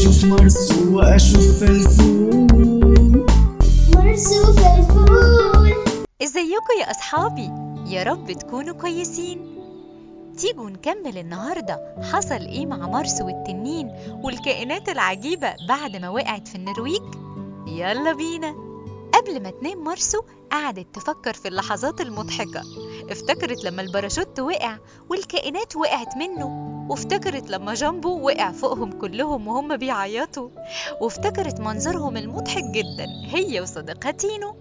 أشوف مرسو وأشوف فلفول. مرسو فلفول. ازيكم يا أصحابي؟ يا رب تكونوا كويسين. تيجوا نكمل النهاردة حصل ايه مع مرسو والتنين والكائنات العجيبة بعد ما وقعت في النرويج؟ يلا بينا. قبل ما تنام مرسو قعدت تفكر في اللحظات المضحكة. افتكرت لما الباراشوت وقع والكائنات وقعت منه، وافتكرت لما جامبو وقع فوقهم كلهم وهم بيعيطوا، وافتكرت منظرهم المضحك جدا هي وصديقها تينو.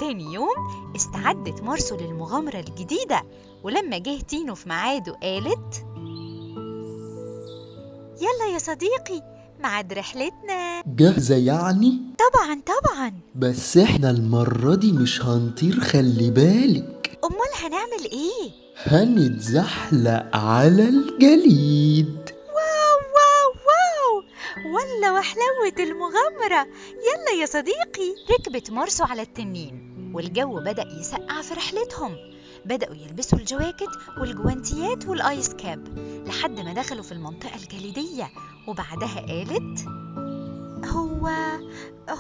تاني يوم استعدت مرسو للمغامرة الجديدة، ولما جه تينو في ميعاده قالت يلا يا صديقي ميعاد رحلتنا. جاهزة يعني؟ طبعا طبعا، بس احنا المرة دي مش هنطير، خلي بالك. امال هنعمل ايه؟ هنتزحلق على الجليد. wow wow wow، ولا وحلاوة المغامرة. يلا يا صديقي. ركبت مرسو على التنين والجو بدأ يسقع في رحلتهم. بدأوا يلبسوا الجواكت والجوانتيات وال ice cap لحد ما دخلوا في المنطقة الجليدية. وبعدها قالت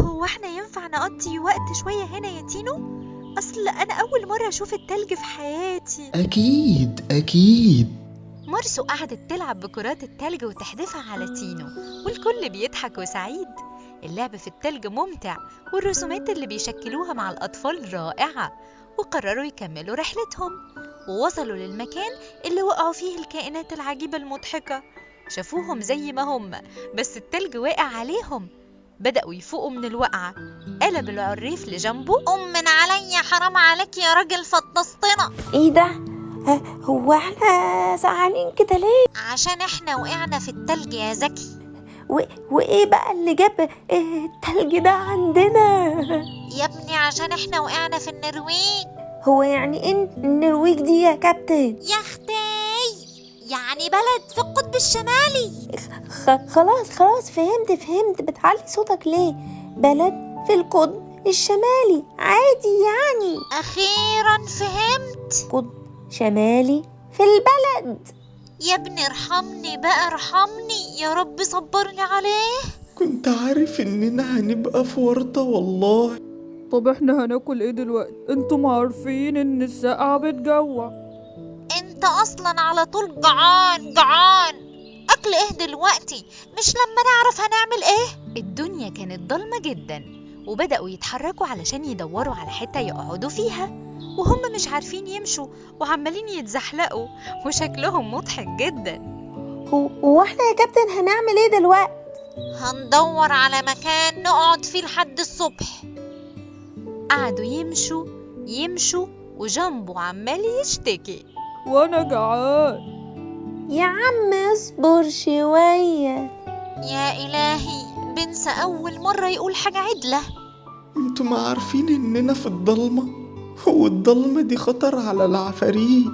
هو احنا ينفع نقضي وقت شوية هنا يا تينو؟ أصل أنا أول مرة أشوف التلج في حياتي. أكيد أكيد. مرسو قعدت تلعب بكرات التلج وتحدفها على تينو والكل بيضحك وسعيد. اللعب في التلج ممتع والرسومات اللي بيشكلوها مع الأطفال رائعة. وقرروا يكملوا رحلتهم ووصلوا للمكان اللي وقعوا فيه الكائنات العجيبة المضحكة. شافوهم زي ما هم بس التلج واقع عليهم. بدأوا يفوقوا من الوقعة. قلب العريف لجنبه، أمن عليا، حرام عليك يا راجل فطستنا. ايه ده؟ هو احنا زعلانين كده ليه؟ عشان احنا وقعنا في التلج يا زكي. وايه بقى اللي جاب التلج ده عندنا؟ يا ابني عشان احنا وقعنا في النرويج. هو يعني ايه النرويج دي يا كابتن؟ يا اختي يعني بلد في القطب الشمالي. خلاص خلاص فهمت. بتعلي صوتك ليه؟ بلد في القطب الشمالي عادي يعني. اخيرا فهمت. قطب شمالي في البلد. يا ابني ارحمني بقى، ارحمني يا رب، صبرني عليه. كنت عارف اننا هنبقى في ورطة والله. طب احنا هناكل ايه دلوقتي؟ انتم عارفين ان السقعة بتجوع. انت اصلا على طول جعان جعان. اكل ايه دلوقتي؟ مش لما نعرف هنعمل ايه. الدنيا كانت ضلمة جدا وبدأوا يتحركوا علشان يدوروا على حتة يقعدوا فيها، وهم مش عارفين يمشوا وعمالين يتزحلقوا وشكلهم مضحك جدا. هو احنا يا كابتن هنعمل ايه دلوقتي؟ هندور على مكان نقعد فيه لحد الصبح. قعدوا يمشوا وجنبه عمال يشتكي، وانا جعان. يا عم اصبر شوية. يا إلهي، بنسى أول مرة يقول حاجة عدلة. انتوا ما عارفين اننا في الضلمة، والضلمة دي خطر على العفاريت،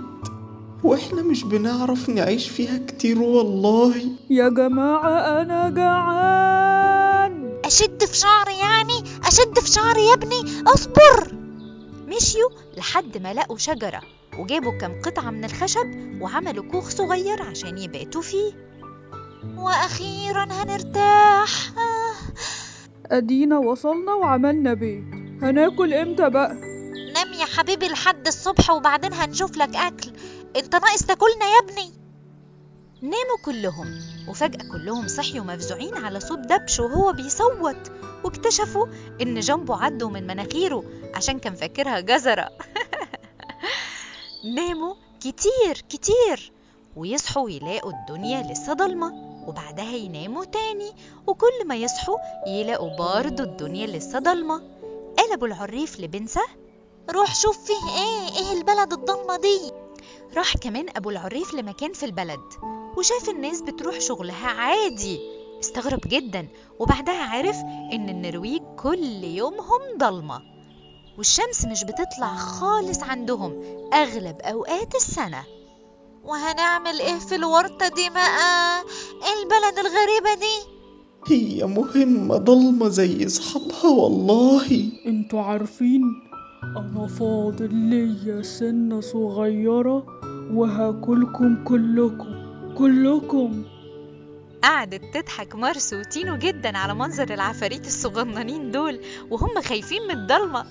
واحنا مش بنعرف نعيش فيها كتير والله. يا جماعة انا جعان. أشد في شعري يعني؟ أشد في شعري يا ابني، أصبر. مشيوا لحد ما لقوا شجرة وجابوا كم قطعة من الخشب وعملوا كوخ صغير عشان يباتوا فيه. وأخيرا هنرتاح. أدينا وصلنا وعملنا بيت، هناكل امتى بقى؟ نام يا حبيبي لحد الصبح وبعدين هنشوف لك أكل. انت ناقص تاكلنا يا ابني. ناموا كلهم وفجأة كلهم صحيوا مفزوعين على صوت دبش وهو بيصوت، واكتشفوا إن جامبو عدوا من مناخيره عشان كان فاكرها جزرة. ناموا كتير كتير ويصحوا يلاقوا الدنيا لسه ضلمة، وبعدها يناموا تاني وكل ما يصحوا يلاقوا برضو الدنيا لسه ضلمة. قلبوا العريف لبنسة، روح شوف فيه ايه البلد الضلمة دي. راح كمان أبو العريف لمكان في البلد وشاف الناس بتروح شغلها عادي. استغرب جدا، وبعدها عرف إن النرويج كل يومهم ضلمة والشمس مش بتطلع خالص عندهم أغلب أوقات السنة. وهنعمل ايه في الورطة دي بقى؟ البلد الغريبة دي هي مهمة ضلمة زي اصحابها والله. انتوا عارفين انا فاضل ليا سنة صغيرة وهاكلكم كلكم كلكم. قعدت تضحك مارسو وتينو جدا على منظر العفاريت الصغننين دول وهم خايفين من الضلمة.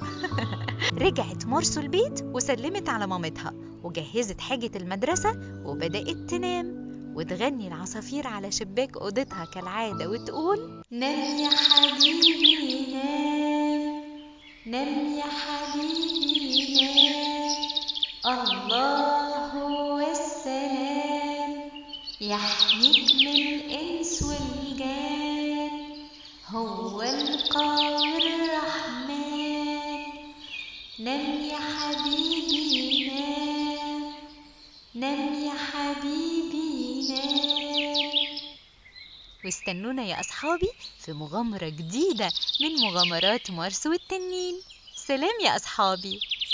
رجعت مارسو البيت وسلمت على مامتها وجهزت حاجة المدرسة وبدأت تنام وتغني العصافير على شباك أوضتها كالعادة وتقول: نام يا حبيبي نام، نام يا حبيبي نام، الله هو السلام، يحميك من الإنس والجان، هو القوي الرحمن، نام يا حبيبي نام، نام يا حبيبي نام. واستنونا يا أصحابي في مغامرة جديدة من مغامرات مارسو والتنين. سلام يا أصحابي.